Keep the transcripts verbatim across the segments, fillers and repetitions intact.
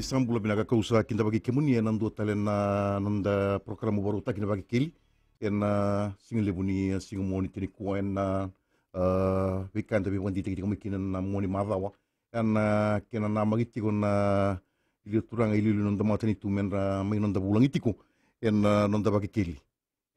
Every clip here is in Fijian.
Sa bula vinaka, kau sa kidavaki kemuni ena dua tale na noda porokaramu vakarautaki na Vakekeli ena siga levu ni siga Moniti nikua, ena a, veika eda veivakadeitaki tiko mai kina na mua ni macawa, ena kena namaki tiko na iliuturaga iliuliu ni noda matanitu me ra mai noda vulagi tiko ena noda Vakekeli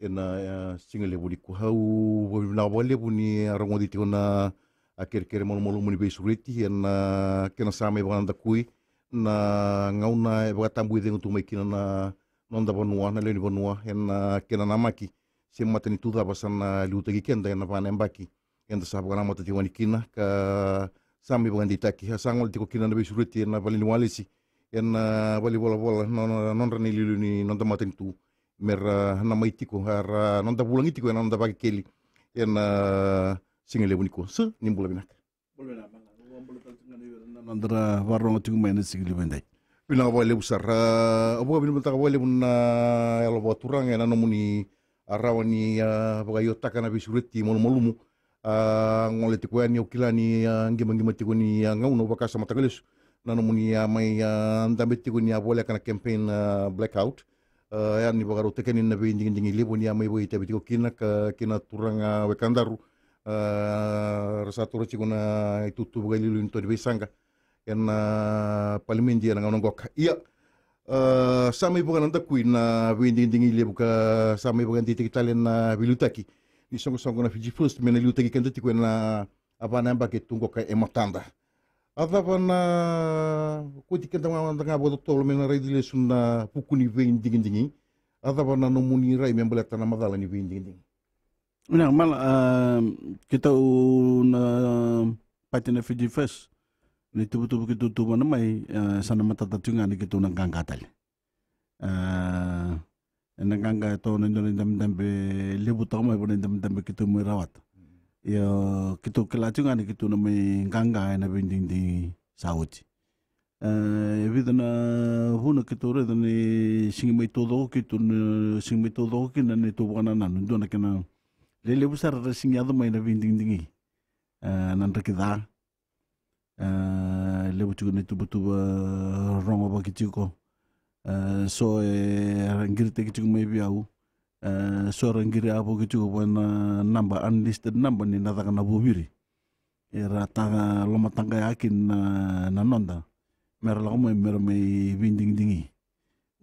ena, e, siga levu nikua. Au vakavinavinaka vakalevu ni a rogoci tiko na a kerekere malumalumu ni veisureti ena kena sa mai vakanadakui na gauna e vakatabui cegu tu mai kina na noda vanua, na lewe ni vanua, ena kena namaki se matanitu cava sa na liutaki keda ena va na yabaki eda sa vakanamata tiko yani kina, ka sa mai vakadeitaki. A sa gole tiko kina na veisureti ena vale ni walesi, ena valenivolavola, na, na nodra na iliuliu ni noda matanitu me ra na mai tiko, a, ra noda vulagi tiko ena noda Vakekeli ena siga levu nikua. Sa ni bula vinaka. Bula vinaka, bula vinaka tale tiko ga na ira na noda ra vakarogo tiko mai ena siga levu edai. Vinaka vakalevu sara. Au vakavinavinakataka vakalevu na yalo vakaturaga ena nomuni a rawa ni a vakaiotaka na veisureti malumalumu. A gole tiko yani, au kila ni a qimaqima tiko ni a gauna, au vakasamataka lesu na nomuni a mai a dabe tiko ni a voleka na campaign a blackout. A, yani vakarautaki yani na veidigidigi levu ni a mai vakaitavi tiko kina ka kina turaga wekadaru. A, ra sa taura tiko na itutu vakailiuliu ni to ni veisaqa ena palimedi ena gauna qoka. Ia, a, sa mai vakanadakui na veidigidigi levu ka sa mai vakadeitaki tale na veiliutaki ni soqosoqo na Fiji First me na liutaki keda tiko ena a va na yabaki e tu qoka e matada. A cava na, koti keda ga mada ga vakatotolo me na raici lesu na vuku ni veidigidigi, a cava na nomuni rai me baleta na macala ni veidigidigi? Vinaka Mala, a, keitou na pati na Fiji First, na ituvatuva keitou tuvana mai, a, sa na matata tu ga ni keitou na qaqa tale. A, ena qaqa e toka na dua na idabedabe levu toka mai vua na idabedabe keitou mai rawata. Io, keitou kila tiko ga ni keitou na mai qaqa ena veidigidigi sa oti. A, e vica na vuna keitou raica ni sigi mai taucoko keitou, ni sigi mai taucoko kina na neitou vakanananu, dua na kena lelevu sara ra sigi yaco mai na veidigidigi. A, na draki ca, a, levu tiko na ituvatuva rogovaki tiko. A, so era qiritaki tiko mai vei au, a, so era qiri yavoki tiko vua na naba, unlisted naba ni na caka na vuviri. Era ta lomataqaya kina na, na noda me ra lako mai me ra mai veidigidigi.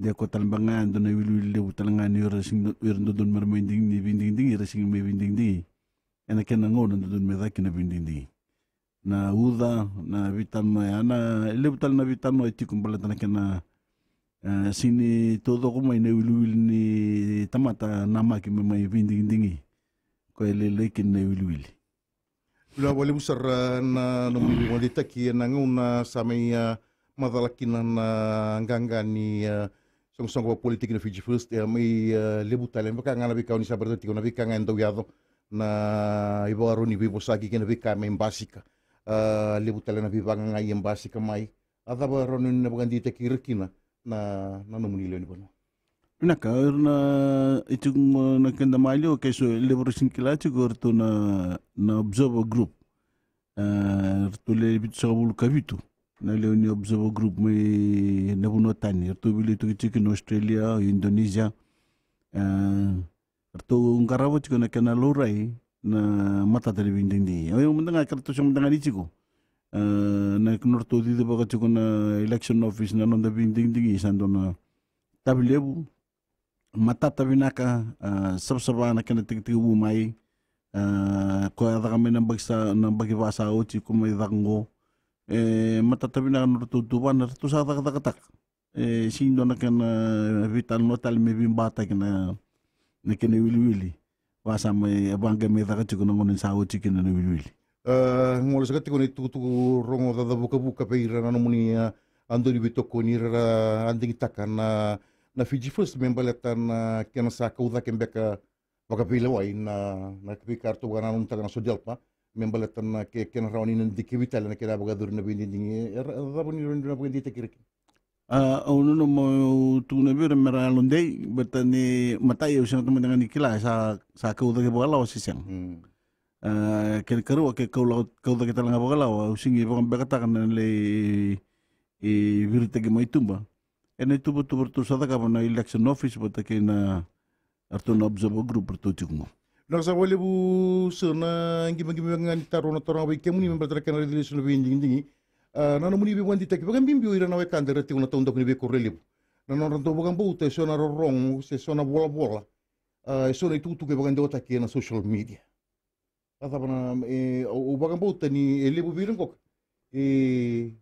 De ko tale beka ga e dua na iwiliwili levu tale ga ni ira sigi, ira dodonu me ra mai digidigi, veidigidigi, ira sigi mai veidigidigi. Ena kena gauna dodonu me caka kina veidigidigi. Na uca, na veitalanoa ya, na levu tale na veitalanoa e tiko baleta na kena, e, sigi ni taucoko mai na iwiliwili ni tamata namaki me mai veidigidigi. Koya e lailai kina na iwiliwili. Vinaka vakalevu sara na nomuni vakadeitaki ena gauna sa mai, a, macala kina na qaqa ni, a, soqosoqo vakapolitiki na Fiji First, e, mai, a, levu tale. Vaka ga na veika ni sa baleta tiko na veika ga e dau yaco, na ivakarau ni veivosaki kei na veika mai basika. A, levu tale na veivagagai e basika mai. A cava rawa ni na vakadeitaki ira kina na, na nomuni lewe ni vanua? Vinaka, o ira na, e tiko na keda maliwa, ke so levu ra sigi kila tiko o iratou na, na Observer Group. E, ratou le vitusagavulu ka vitu na lewe ni Observer Group mai na vanua tani. Ratou veiliutaki tiko kina Australia, Indonesia. E, ratou qarava tiko na kena laurai na matata ni veidigidigi. O yau mada ga, ke ratou sega mada ga ni tiko, e, na nodratou cicivaka tiko na election office na noda veidigidigi, sa dua na tavi levu, matata vinaka, e, savasava na kena tekitekivu mai, e, koya caka mai na yabaki sa, na yabaki va sa oti, ko mai caka qo. E, matata vinaka na nodratou tuvana, ratou sa cakacakataka. E, sega ni dua na kena veitalanoa tale me veibataki na, na kena iwiliwili. Va sa mai, e, vaqai mai caka tiko na gauna ni sa oti kina na iwiliwili. E, gole saka tiko na itukutuku rogo caca vukavuka vei ira na nomuni, a, a dau ni veitokoni, ira ra a digitaka na, na Fiji First me baleta na kena sa kau cake beka vakaveilewai na, na veika ratou vakanananutaka na SODELPA me baleta na ke, kena rawa ni na dikevi tale na kena vakayacori na veidigidigi. E, e ra, cava ni rawa ni na vakadeitaki ira kina? A, au nanuma, au tukuna vei ira me ra yalodei, baleta ni matai au sega mada ga ni kila sa, sa kau cake vakalawa se sega. Mm. A, kena karua, ke kau la, kau cake tale ga vakalawa, au sega ni vakabekataka na lai e viritaki mai tuba. Ena ituvatuva ratou sa cakava na election office vata kei na ratou na observer group ratou tiko qo. Na sa valevu so na qimaqima ga ni taro na taro ga vei kemuni me baleta na kena raici lesu na veidigidigi. A, na nomuni veivakadidike vakabibi o ira na wekada era tiko na taudaku ni veikoro lelevu. Na nodra dau vakabauta e so na rorogo se so na volavola. A, e so na itukutuku e vakadewataki ena social media. A cava na, e, au, au vakabauta ni e levu vei ira qoka. E,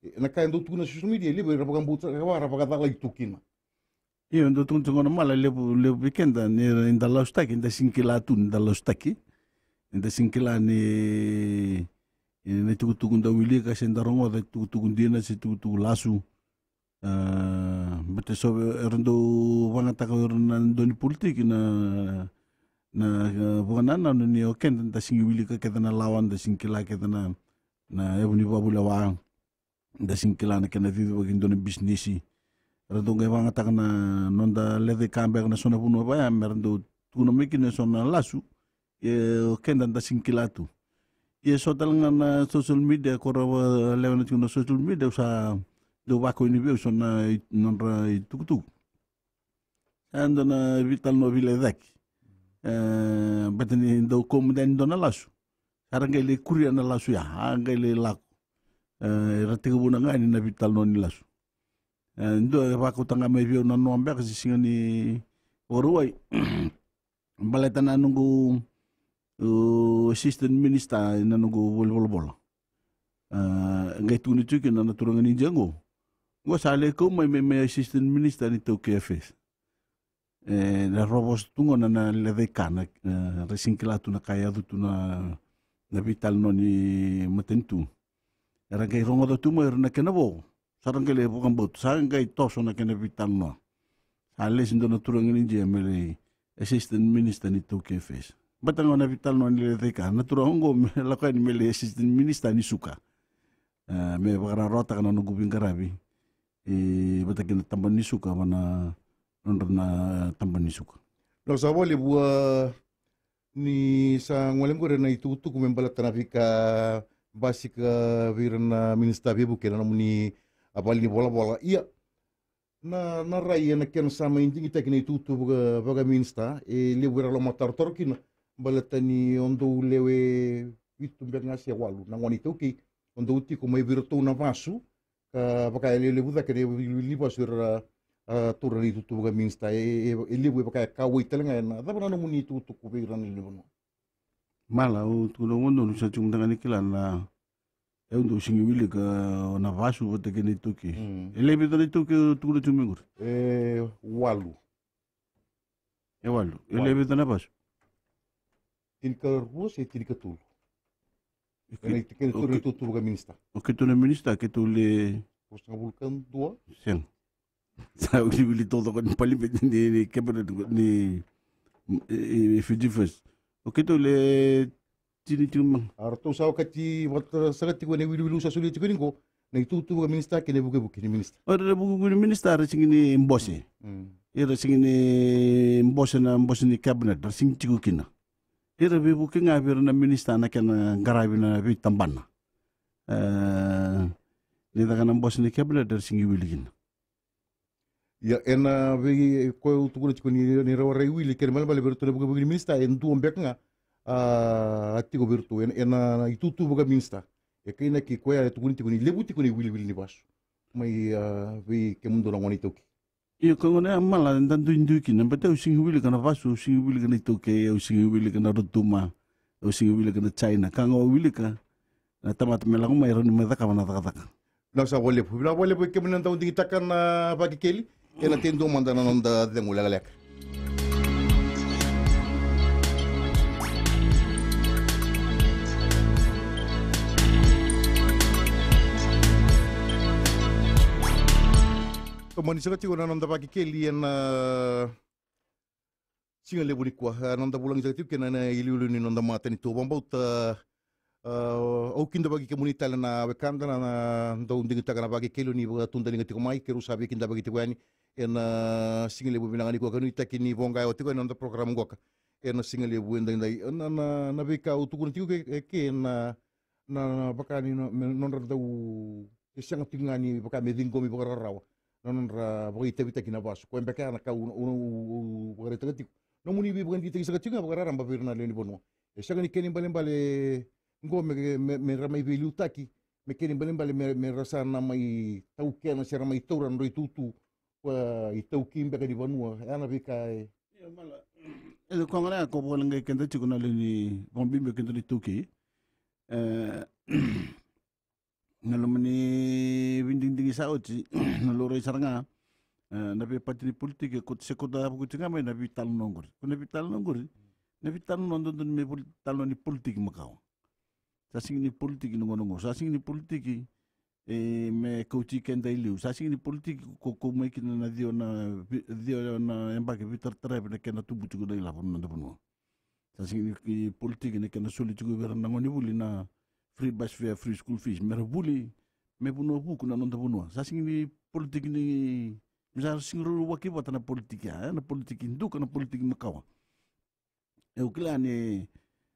e, na ka e dau tukuna na social media, e levu era vakabauta, ka vaka era vakacalai tu kina. Io, dau tukuna tiko na mala, levu, levu vei keda, ni da lasutaki, da sega ni kila tu, ni da lasutaki. Ni da sega ni kila ni, ni na itukutuku da wilika, se da rogoca, itukutuku dina, se itukutuku lasu. A, baleta so era dau vagataka o ira na dau ni politiki na, na, na vakanananu ni o keda da sega ni wilika kece na lawa, da sega ni kila kece na, na yavu ni vavulewa, da sega ni kila na kena cicivaki dua na bisinisi. Era dau qai vagataka na noda lecaika beka na so na vanua vaya, me ra dau tukuna mai kina e so na lasu, e, o keda da sega ni kila tu. Ia so tale ga na social media, ko ra lewe na tiko na social media, au sa dau vakau ni vei au so na i-, nodra itukutuku. Sa dua na veitalanoa veilecayaki. E, baleta ni dau kau mada yani dua na lasu. Sa ra qai lai kuria na lasu ya, a qai lai lako. E, ra tekivuna ga yani na veitalanoa ni lasu. E, dua e vakauta ga mai vei au na noa beka se sega ni vakarau wai. Baleta na noqu, o, assistant minister ena noqu voli volavola. A, qai tukuni tiko kina na turaga ni India qo. Qo sa lai kau mai me, me assistant minister ni iTaukei Affairs. E, na rovosa tu qo na, na lecaika na, e, ra sega ni kila tu na ka e yaco tu na, na veitalanoa ni matanitu. Era qai rogoca tu mai ira na kena vo. Sa ra qai lai vakabauta, sa qai toso na kena veitalanoa. Sa lesi dua na turaga ni India me lai assistant minister ni iTaukei Affairs. Baleta ga na veitalanoa ni lecaika, na turaga qo me lako yani me lai assistant minister ni suka. E, me vakararawataka na noqu veiqaravi. E, vata kei na tabana ni suka, va na nodra na tabana ni suka. Na sa valevu, a, ni sa gole qori na itukutuku me baleta na veika basika vei ira na minisita veivuke ena nomuni, a, vale ni volavola. Ia, na, na rai ena kena sa mai digitaki na itutu vaka, vakaminista, e levu era lomatarotaro kina, baleta ni o dou lewe vitu beka ga se walu na gone iTaukei, o dou tiko mai vei iratou na vasu, ka vaka e levu cake na iwiliwili ni vasu era, a, taura na itutu vakaminista, e, e, e levu e vaka e kauwai tale ga ena, cava na nomuni itukutuku vei ira na lewe ni vanua? Mala, au tukuna vei kemudou, sa tiko mada ga ni kila na, au dau sega ni wilika na vasu vata kei na iTaukei. Mm. E lewe vica na iTaukei au tukuna tiko mai qori? E walu. E walu. E lewe vica na vasu? Tinikarua se tinikatolu. Ena itutu, kena itutu vakaminista. O keitou na minista, keitou le ruasagavulu ka dua. Sega. Sa wiliwili taucoko ni parliament ni, ni cabinet ni, e, e, Fiji First. O keitou le tini tiko mai. A ratou sa okati vata sara tiko ena iwiliwili au sa solia tiko ni qo, na itutu vakaminista kei na ivukevuke ni minista. O ira na ivukevuke ni minista era sega ni bose. Mm. Era sega ni bose na bose ni cabinet, era sega ni tiko kina. Ira veivuke ga vei ira na minista na kena qaravi na veitabana. E, ni caka na bose ni cabinet era sega ni wili kina. Ia, ena vei, koya au tukuna tiko ni, ni rawa rai wili, kena ibalebale vei iratou na ivukevuke ni minista, e dua beka ga, a, a tiko vei iratou, ena, ena itutu vakaminista. E kainaki koya e tukuni tiko ni levu tiko na iwiliwili ni vasu. Mai, a, vei kemudou na gone iTaukei. Io, ka gona ya mala, da duidui kina, baleta au sega ni wilika na vasu, au sega ni wilika na iTaukei, au sega ni wilika na Rotuma, au sega ni wilika na China, ka ga au wilika na tamata me lako mai, rawa ni mai cakava na cakacaka. Vinaka saka vakalevu. Vinaka vakalevu vei kemuni na dau digitaka na Vakekeli. Ena tei dua mada na noda cegu lekaleka. Tomani saka tiko na noda Vakekeli ena siga levu nikua, a, noda vulagi saka tiko kina na iliuliu ni noda matanitu. Vakabauta, a, au kidavaki kemuni tale na wekada na, na dau digitaka na Vakekeli ni vakatudaliga tiko mai, keirau sa veikidavaki tiko yani ena siga levu vinaka nikua, ka nuitaki ni voqa yawa tiko yani na noda program qoka ena siga levu edaidai. Na, na, na veika au tukuna tiko ke, e ke na, na, na vaka ni no, me nodra dau E sega tiko ga ni vaka me ciqomi vakararawa na nodra vakaitavitaki na vasu. Koya beka ya na ka au, au, au, au vakaraitaka tiko. Nomuni veivakadeitaki saka tiko ga vakararaba vei ira na lewe ni vanua. E sega ni kena ibalebale qo me, me, me ra mai veiliutaki, me kena ibalebale me, me ra sa na mai taukena se ra mai taura na nodra itutu, koya itaukei beka ni vanua. E a na veika e Io, mala. E koya gona ya ko vakaleqai keda tiko na lewe ni, vakabibi keda na itaukei. E, na loma ni veidigidigi sa oti, na laurai sara ga, e, na veipati ni politiki, ko se ko da vuku tiko ga mai na veitalanoa oqori. Ko na veitalanoa oqori, na veitalanoa dodonu me voli talanoa ni politiki makawa. Sa sega ni politiki na gauna oqo, sa sega ni politiki, e, me kauti keda i liu. Sa sega ni politiki ko kou mai kina na ciwa na, vi- ciwa na yabaki veitarataravi na kena tubu tiko na ilavo na noda vanua. Sa sega ni politiki na kena soli tiko vei ira na gonevuli na free bus fare, free school fees. Me ra vuli, me vanua vuku na noda vanua. Sa sega ni politiki ni, me sa sega ni rauwaki vata na politiki ya, e, na politiki duka, na politiki makawa. E, au kila ni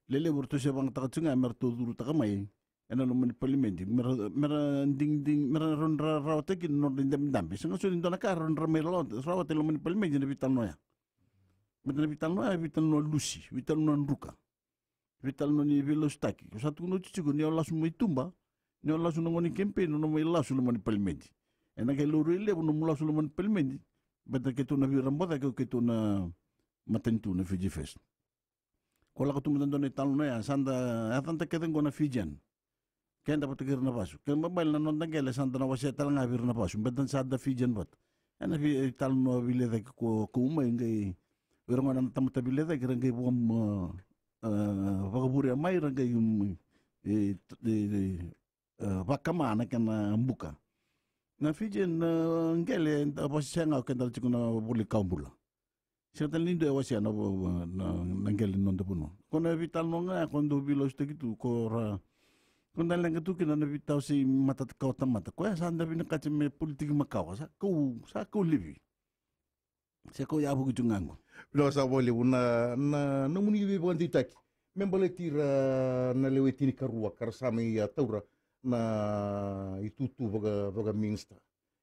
lelevu ratou se vagataka tiko ga me ratou curutaka mai ena loma ni palimedi, me ra, me ra digidigi, me ra rawa ni ra rawata kina na nodra idabedabe. Sega soti ni dua na ka rawa ni ra mai rawata, rawata e loma ni palimedi na veitalanoa ya. Baleta na veitalanoa ya, veitalanoa lusi, veitalanoa druka, veitalanoa ni veilasutaki. Au sa tukuna oti tiko, ni o lasu mai tuba, ni o lasu na gauna ni campaign, o na mai lasu loma ni palimedi. Ena qai laurai levu nomu lasu loma ni palimedi. Baleta keitou na veirabo cake, o keitou na matanitu na Fiji First. Ko lako tu mada dua na italanoa ya, sa da yacada kece qo na Fijian. Keda vata kei ira na vasu. Kena ibalebale na noda qele sa da na wasea tale ga vei ira na vasu. Baleta sa da Fijian vata. Ena veitalanoa veilecaki ko kou mai qai, o ira gona na tamata veilecaki ra qai vaka, e, vakavurea mai ra qai, mm, e, e, e, e, vakama na kena buka. Na Fijian, e, qele, da wasea ga o keda tiko na voli kawa bula. Sega tale ni dua e wasea na, na, na qele ni noda vanua. Ko na veitalanoa ga ya ko dau veilasutaki tu, ko ra, ko da leqa tu kina na veitawasei mata kawa tamata. Koya sa da vinakati me politiki makawa, sa kau, sa kau livi. Se kau yavuki tu ga qo. Vinaka sa vakalevu na, na nomuni veivakadeitaki me baleti ira na lewe tinikarua ka ra sa mai a taura na itutu vaka, vakaminista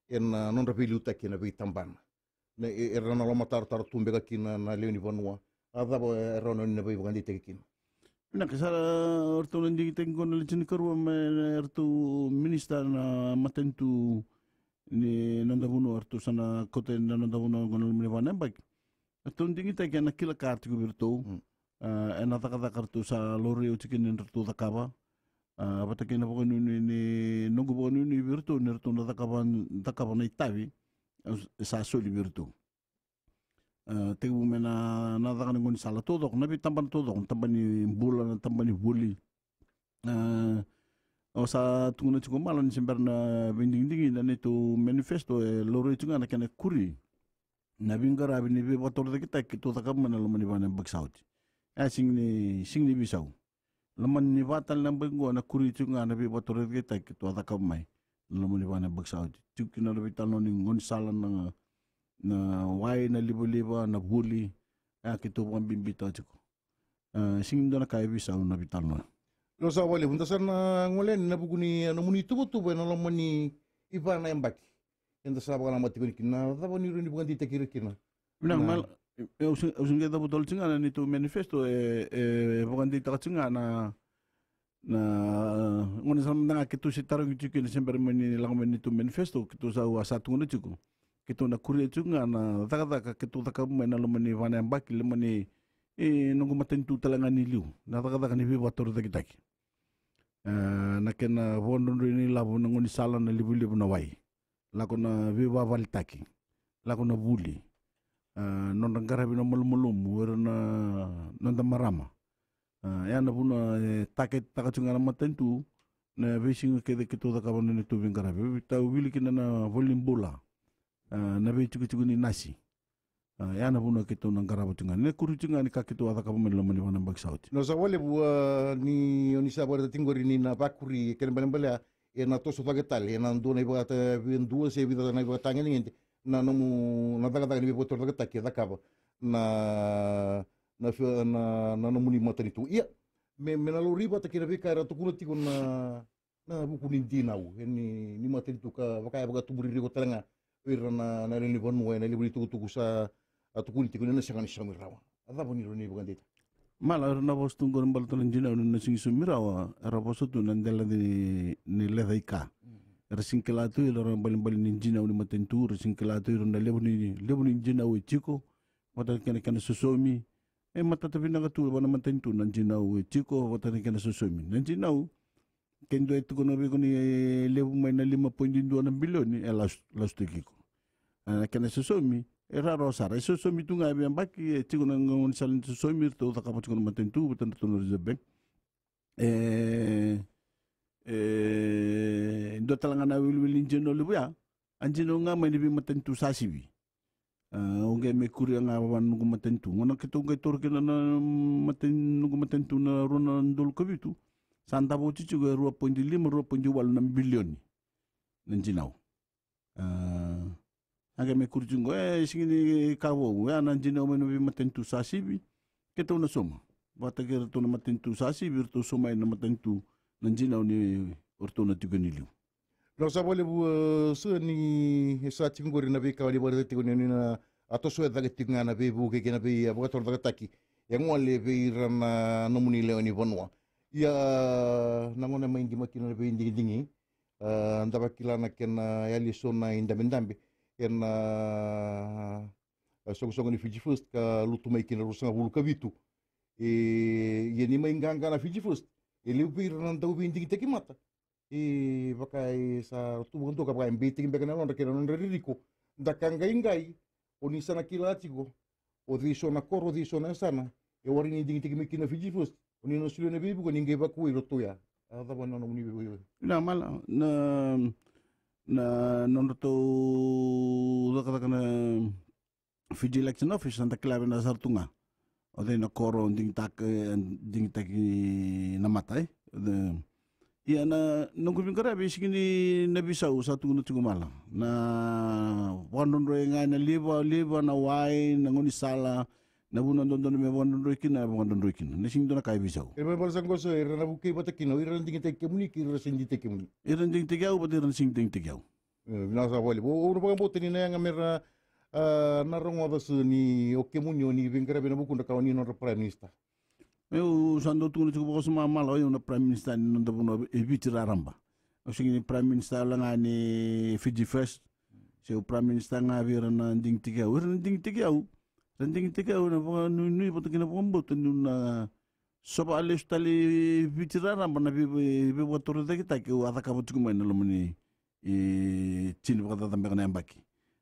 ena nodra veiliutaki ena veitabana. Na, e, era na lomatarotaro tu beka kina na lewe ni vanua. A cava e rawa ni na veivakadeitaki kina? Vinaka, sa ratou na digitaki qo na lewe tinikarua me ratou minista na matanitu ni noda vanua, ratou sa na kauta na noda vanua qo na loma ni va na yabaki. Ratou digitaki ena kila ka tiko vei ratou. Mm. A, ena cakacaka ratou sa laurai oti kina ni ratou cakava. A, vata kei na vakanuinui ni, noqu vakanuinui vei ratou ni ratou na cakava, cakava na itavi, a, sa soli vei ratou. A, tekivu mai na, na caka ni gaunisala taucoko, na veitabana taucoko, na tabana ni bula, na tabana ni voli. A, au sa tukuna tiko mada ni se bera na veidigidigi na neitou manifesto e laurai tiko ga na kena kuri na veiqaravi ni veivakatorocaketaki keitou cakava mai na loma ni va na yabaki sa oti. E sega ni, sega ni veisau. Loma ni va tale na yabaki qo na kuri tiko ga na veivakatorocaketaki keitou a cakava mai na loma ni va na yabaki sa oti. Tiko kina na veitalanoa ni gaunisala, na, na wai, na livaliva, na voli. E a keitou vakabibitaka tiko. E sega ni dua na ka e veisau na veitalanoa. Io, sa vakalevu. Da sa na gole yani ena vuku ni, e, nomuni tuvatuva ena loma ni va na yabaki. Eda sa vakanamata tiko yani kina, na cava ni rawa ni vakadeitaki ira kina? Vinaka. Na, mala, e, au se, au se qai cavuta tale tiko ga na neitou manifesto, e, e vakadeitaka tiko ga na, na gaunisala mada ga keitou se tarogi tiko kina se bera mai ni lako mai na neitou manifesto, keitou sa, au a sa tukuna tiko. Keitou na kuria tiko ga na cakacaka keitou cakava mai na loma ni va na yabaki, loma ni, e, noqu matanitu tale ga ni liu. Na cakacaka ni veivakatorocaketaki. E, na kena vakadrodroi ni lavo, na gaunisala, na livaliva, na wai. Lako na veivakavaletaki, lako na vuli, a, nodra qaravi na malumalumu, o ira na noda marama. A, e a na vuna e target taka tiko ga na matanitu na veisiga kece keitou cakava na neitou veiqaravi. Tau wili kina na voli ni bula, a, na veitikotiko ni nasi. A, e a na vuna keitou na qarava tiko ga, na kuri tiko ga ni ka keitou a cakava mai na loma ni va na yabaki sa oti. Io, sa vakalevu, a, ni, o ni sa vakaraitaka tiko qori ni na vakuri, kena ibalebale, e na toso cake tale ena dua na ivakata, dua se vica na ivakatagedegede na nomu, na cakacaka ni veivakatorocaketaki e cakava na, na, na, na nomuni matanitu. Ia, me, me na laurai vata kei na veika era tukuna tiko na, A, vuku ni dinau e ni, ni matanitu ka vaka e vakatubu ririko tale ga o ira na, na lewe ni vanua ena levu ni tukutuku sa a tukuni tiko ni na sega ni saumi rawa. A cava ni rawa ni vakadeita? Mala, era na vosa tu qori baleta na dinau ni na sega ni saumi rawa, era vosa tu na dela ni, ni leca i ka. Era sega ni kila tu ira na balibali ni dinau ni matanitu, era sega ni kila tu ira na levu ni, levu ni dinau e tiko, vata kei na kena sosomi. E matata vinaka tu vua na matanitu na dinau e tiko, vata kei na kena sosomi. Na dinau, ke dua e tukuna vei iko ni levu mai na lima poidi dua na bilioni, e lasu, lasu tu kiko. A, na kena sosomi e rawarawa sara. E sosomi tu ga e veiyabaki, e tiko na gaunisala ni sosomi, ratou cakava tiko na matanitu vata na ratou na Reserve Bank. E, e dua tale ga na wiliwili ni dinau levu ya, a dinau ga mai na veimatanitu sa sivi. A, au qai mai kuria ga vua na noqu matanitu. Gauna keitou qai taura kina na, na matani, noqu matanitu na rua na udolu ka vitu, sa davo oti tiko e rua poidi lima, rua poidi walu na bilioni na dinau. A, a qai mai kuri tiko qo, e sega ni ka vou, e a na dinau mai na veimatanitu sa sivi, keitou na sauma. Vata kei ratou na matanitu sa sivi, ratou sauma na matanitu na dinau ni o ratou na tiko ni liu. Vinaka sara vakalevu, e, sa ni, e sa tiko qori na veika ni vakaraitaka tiko ni, ni na a toso e cake tiko ga na veivuke kei na vei, e, vakatorocaketaki e gole vei ira na nomuni lewe ni vanua. Ia na gauna mai qima kina na veidigidigi, e, da vakila na kena yali eso na idabedabe ena, e, soqosoqo ni Fiji First ka lutu mai kina ruasagavulu ka vitu. E, ia ni mai qaqa na Fiji First, e levu vei ira na dauveidigitaki mata. E vaka e sa tu vakadua ka vaka e beitaki beka na nodra kei na nodra ririko. Da ka qaiqai, o ni sa na kila tiko o cei so na koro, o cei so na yasana e warai ni digitaki mai kina Fiji First, o ni na solia na veivuke, o ni qai vakuwai iratou ya. A cava na nomuni veivuke? Na mala, na, na nodratou cakacaka na Fiji Election Office, sa da kila vinaka sara tu ga o cei na koro digitaki, e, digitaki na mata, e. Ia na noqu veiqaravi e sega ni na veisau, sa tukuna tiko mala. Na vakadrodroi ga ena liva, liva, na wai, na gaunisala, na vuna dodonu me vakadrodroi kina, e vakadrodroi kina. Na sega ni dua na ka e veisau. E mai bala sa qo so, era na vukei vata kina o ira na digitaki kemuni kei ira na sega ni digitaki kemuni. Ira na digitaki au vata ira na sega ni digitaki au. E, vinaka sara vakalevu. Au na vakabauta ni na yaga me ra, a, na rogoca so ni o kemuni o ni veiqaravi ena vukuda ka o ni nodra Prime Minister. Meu sa dau tukuna tiko vakasama mala, o yau na Prime Minister ni noda vanua e Viti raraba. Au sega ni Prime Minister wale ga ni Fiji First, se au Prime Minister ga vei ira na digitaki au. Ira na digitaki au, ira na digitaki au ena vakanuinui vata kei na vakabauta niu na sova lesu tale i Viti raraba na vei, vei, veivakatorocaketaki au a cakava tiko mai na loma ni, e, tini vakacaca beka na yabaki.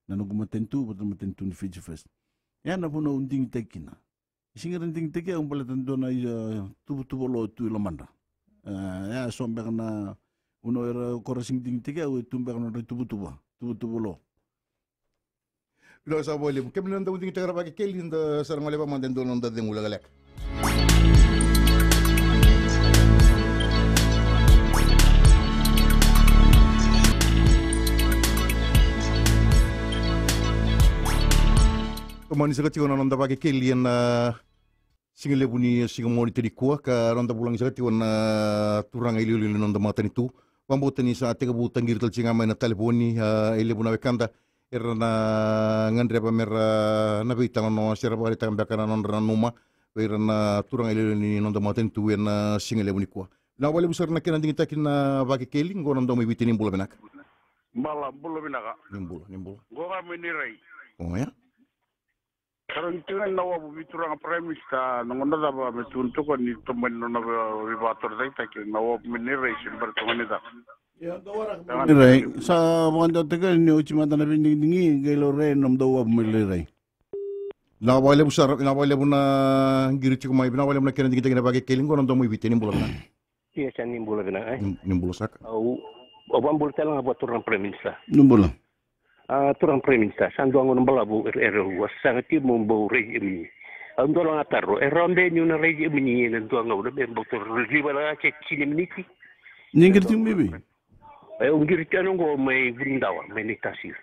Na noqu matanitu vata na matanitu ni Fiji First. Ya na vanua au digitaki kina. E sega ni ra digitaki au baleta dua na ituvatuva lo tu i lomadra. E, ya so beka na vanua era, ko ra sega ni digitaki au, e tu beka na nodra ituvatuva, tuvatuva lo. Vinaka sara vakalevu. Kemuni na dau digitaka na Vakekeli, da sa na gole vaka mada e dua na noda cegu lekaleka. Tomani saka tiko na noda Vakekeli ena sigalevu ni siga Moniti nikua, ka noda vulagi saka tiko na turaga iloilo ni noda matanitu. Vakabauta ni sa tekivu taqiri tale tiko ga mai na talevoni, a, e levu na wekada era na gadreva me ra na veitalanoa se ra vakaraitaka beka na nodra nanuma vei ira na turaga iloilo ni noda matanitu ena sigalevu nikua. Vinaka vakalevu sara na kena digitaki na Vakekeli, qo na Dau mai Viti, ni bula vinaka. Bala, bula vinaka. Ni bula, ni bula. Qo ga mai Nairai. Oya. Tarogi tiko ga na wavu vei turaga Prime Minister, na gauna cava me tukuna tiko ni tomani nona veivakatorocaketaki na wavu mai Nairai se bera toka ni caka. Nairai, sa vakadewataki ni oti mada na veidigidigi, qai laurai na nomudou wavu mai Nairai. Vinaka vakalevu sara, vinaka vakalevu na qiri tiko mai, vinaka vakalevu na kena digitaki na Vakekeli, qo na Dau mai Viti, ni bula vinaka. Ia, sa ni bula vinaka, e? Ni, ni bula saka. Au, au vakabula tale ga vua turaga Prime Minister. Ni bula. A, turaga Prime Minister, sa dua gauna balavu e, e rau a sasaga tiko mo bau rai emuni. Au dua ga taro, e rawa beka niu na rai emuni ena dua gauna me bau toro liva na ka se tini miniti? Ni qiri tiko mai vei? E, au qiri tiko ena qo mai Vunidawa, mai Naitasiri.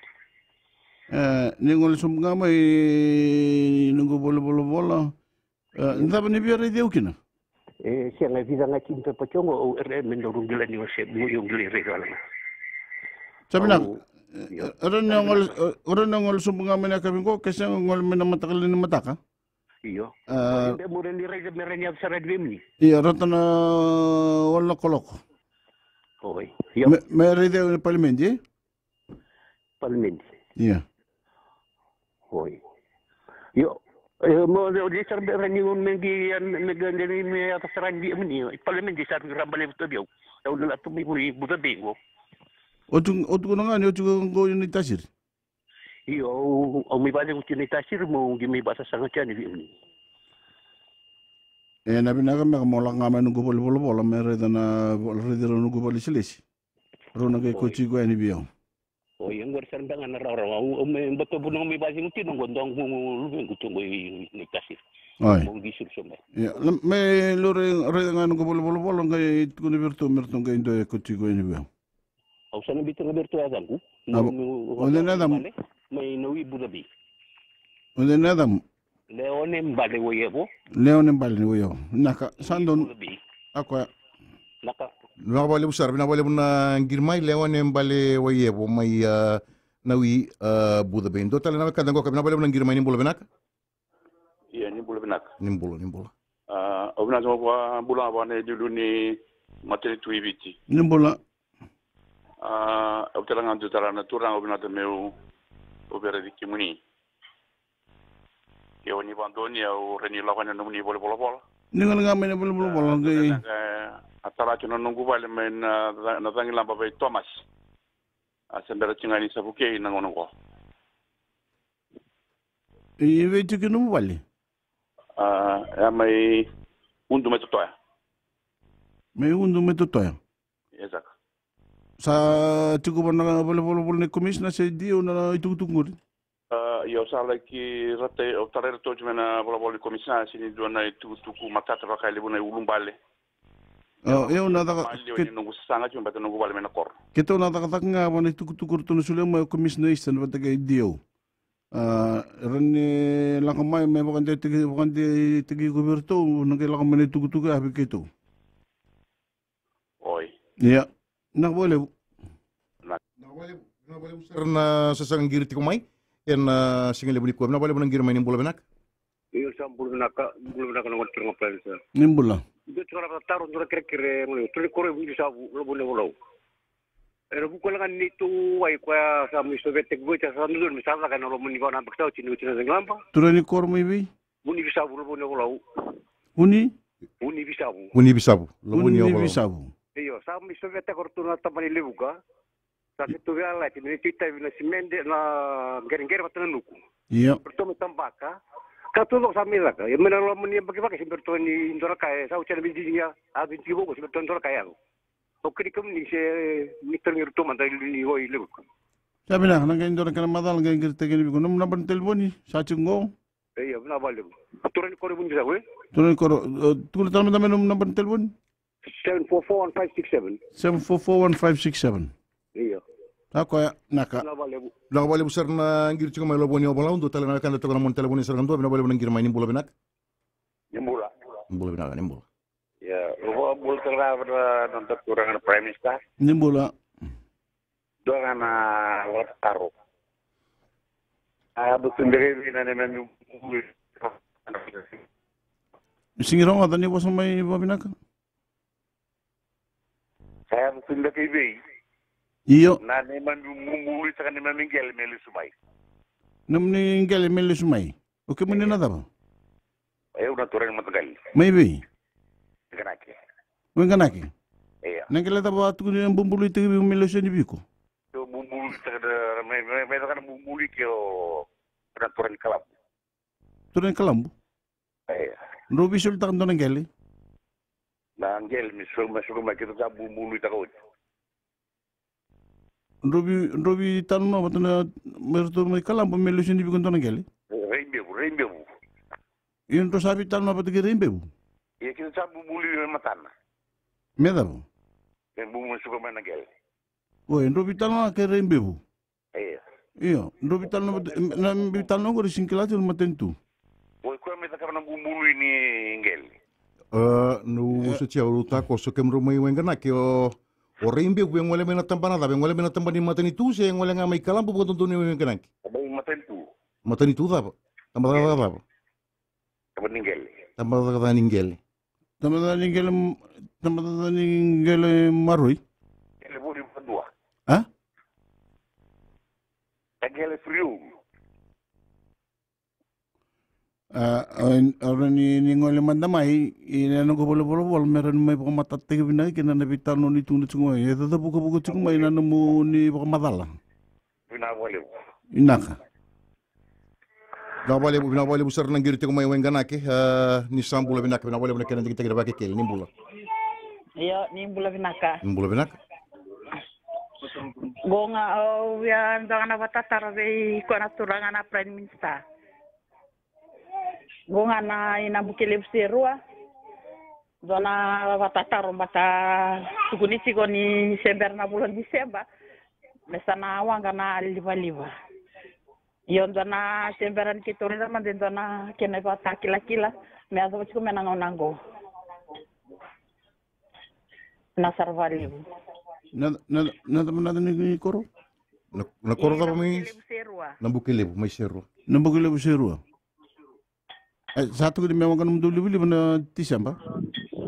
E, ni gole sobu ga mai na noqu volavolavola. E, na cava ni via raici au kina? E sega, e vica ga tini pepa tiko qo, au, e, e, me daru qilani, o se, mo, io, qilai rai wale ga. Sa vinaka. Au, io. E, e, rawa ni o gole, e, rawa ni o gole sobu ga mai na yakavi qo, ke sega, o gole mai na mataka lailai ni mataka. Io. A, e, mo rawa ni raica, me rawa ni yaco sara yani vei kemuni. Io, rauta na walu na kaloko. Oi. Io. Me, me raica ena palimedi, e? Palimedi. Ia. Oi. Io. E, mo, o, o, sara beka ni, me qai, me qai, me, me yaco sara yani vei kemuni. Palimedi sa rui raba levu tu vei au. Au na tu mai vuli Buca Bay qo. O tu, o tukuna ga ni o tu qo i Naitasiri. Io, au, au mai vacegu tu i Naitasiri, mo qai mai vasasaga tu yani vei kemuni. E, na vinaka beka mo lako ga mai noqu vale ni volavola, me raica na, raici rau noqu vale ni lesilesi. Rau na qai kauti iko yani vei au. Oi, e qori sara beka ga na rawarawa. Au, au me batovu na, au me vacegu tiko qo, dua qo, qo luvequ tu qo i, i Naitasiri. Oi. Mo qai suru sobu mai. Ia, la, me lori raica ga noqu vale ni volavola, qai tukuna vei iratou me ratou qai dua e kauti iko yani vei au. Au sa na biuta ga vei iratou yacaqu. A, o cei na yacamu? Mai Nawi, Buca Bay. O cei na yacamu? Leone Bale Waievo. Leone Bale Waievo. Vinaka, sa donu. Buca Bay. A koya. Vinaka. Vinaka vakalevu sara, vinaka vakalevu na qiri mai, Leone Bale Waievo mai, a, Nawi, a, Buca Bay. Dua tale na wekada qo ka vinaka vakalevu na qiri mai, ni bula vinaka. Ia, ni bula vinaka. Ni bula, ni bula. A, au vinaka vakabula vua na iliuliu ni matanitu i Viti. Ni bula. A, au tale ga dua tale na turaga, au vinakata meu, au via raici kemuni. Ke o ni vakadonui, au rawa ni lako yani na nomuni vale ni volavola. Ni gole ga mai na vale ni volavola, a, qai. A tara tu na noqu vale mai na ca-, na cagilaba vei Thomas. A se bera tiko ga ni sa vukei na gauna qo. E vei tiko nomu vale? A, e mai Udu mai Totoya. Mai Udu mai Totoya? Exact. Sa tiko vua na vale ni volavola ni komisina se D O na itukutuku qori? A, io, sa laki rata, au tarai iratou tiko mai na volavola ni komisina, se ni dua na itukutuku matata vakalevu na iulubale. A, io, na caka, maliwa ke-, ni noqu sasaga tiko, baleta noqu vale mai na koro. Keitou na cakacaka ga vua na itukutuku ratou na solia mai o Commissioner Easton vata kei D O. A, rawa ni lako mai me vakadeitaki, vakadeitaki iko vei iratou, na qai lako mai na itukutuku ya vei keitou. Oi. Ia. Vinaka vakalevu. Vinaka vakalevu. Vinaka vakalevu sara na sasaga qiri tiko mai ena, a, siga levu nikua. Vinaka vakalevu na qiri mai, ni bula vinaka. Io, sa bula vinaka, bula vinaka na gone turaga Prime Minister. Ni bula. Dua tiko na vakataro, dua na kerekere, gone, turaga ni koro e Vunivisavu, Lovonivolau. Ena vuku wale ga ni neitou wai koya sa mai sovetaki vei keitou, sa dodonu me sa caka ena loma ni va na yabaki sa oti ni oti na cagilaba. Turaga ni koro mai vei? Vunivisavu, Lovonivolau. Vuni? Vunivisavu. Vunivisavu. Lovonivolau. Vunivisavu. Io, sa mai sovetaka o ratou na tabana i Levuka. Sa keitou veiyalayalati me neitou itavi na simede, na qereqere vata na nuku. Io. Ratou mai tabaka. Ka taucoko sa mai caka. Ia mai na loma ni yabaki vaka se bera toka ni dua na ka e sa oti na veidinadina. A veidinadina vou se bera toka ni dua na ka e yaco. Au kaya vei kemuni se ni tarogi iratou mada i liu ni wai Levuka. Sa vinaka, na qai dua na kena macala qai qiri tale yani vei iko. Nomu naba ni talevoni sa tiko qo? Io, vinaka vakalevu. Turaga ni koro e Vunivisavu, e? Turaga ni koro, e, tukuna tale mada mai nomu naba ni talevoni. Seven four four one five six seven. Seven four four one five six seven. Io. A koya, naka. Vinaka vakalevu. Vinaka vakalevu sara na qiri tiko mai Lovonivolau, dua tale na wekada toka na nomuni talevoni sara ga dua, vinaka vakalevu na qiri mai, ni bula vinaka. Ni bula. Ni bula vinaka, ni bula. Ia, au vakabula tale ga vua na noda turaga na Prime Minister. Ni bula. Dua ga na vakataro. A, au sega ni vei na neimami. Sega ni rogoca, ni vosa mai vakavinaka. Sa yaco tu beka i vei? Io. Na neimami bubului saka neimami qele me lesu mai. Nomuni qele me lesu mai. O kemuni na cava? Io, na turaga ni mataqali. Mai vei? Qanake. Mai Qanake? Io. Na qele cava tukuni e bubului tiko vei iko me lesu yani vei iko? Io, bubului saka na, mai, mai, mai saka na bubului ke o na turaga ni Kalabu. Turaga ni Kalabu? Io. Drau veisolitaka dua na qele? Na qele me so, me so, me keitou sa bubului taka oti. Drau vei, drau veitalanoa vata na, me ratou mai Kalabu me lesu yani vei iko dua na qele? Raibevu, Raibevu. Io, drau sa veitalanoa vata kei Raibevu? Ia, keitou sa bubului me matana. Me cava? Me bubu me suka mai na qele. Oi, drau veitalanoa kei Raibevu? Io. Io, drau veitalanoa vata, na veitalanoa qori sega ni kila tiko na matanitu. Oi, koya me cakava na bubului ni qele. A, no, e, vosoti au, takoso, kemudrau mai Waiganaki, o, o Raibevu e gole mai na tabana cava? E gole mai na tabana ni matanitu se e gole ga mai Kalabu vakadodonu e Waiganaki? Mai matanitu. Matanitu cava? Tabacakacaka cava? Tabacakacaka ni qele. Tabacakacaka ni qele. Tabacakacaka ni qele, tabacakacaka ni qele maroi. Qele voli vadua. A? Na qele friu. A, o, o rawa ni, ni gole mada mai, ina noqu volavola, me rawa ni mai vakamatatataki vinaka kina na veitalanoa ni tukuna tiko mai. E cacavukavuka tiko mai na nomuni vakamacala. Vinaka vakalevu. Vinaka. Vinaka vakalevu, vinaka vakalevu sara na qiri tiko mai Waiganaki, a, ni sa bula vinaka, vinaka vakalevu na kena digitaki na Vakekeli, ni bula. Io, ni bula vinaka. Ni bula vinaka. Qo ga, au via dua ga na vakatataro vei koya na turaga na Prime Minister. Qo ga na i Nabukelevu Serua. Dua na vakatataro bata, tukuni tiko ni se bera na vula o Diseba me sa na waqa na livaliva. Io, dua na se bera ni keitou raica mada e dua na kena ivakatakilakila me yacova tiko mai na gauna qo. Na sara vakalevu. Na, na, na, na, na, ni, ni koro? Na, na koro cava mai? Nabukelevu Serua. Nabukelevu mai Serua. Nabukelevu Serua. E, sa tukuni me waqa nomudou livaliva na Tiseba?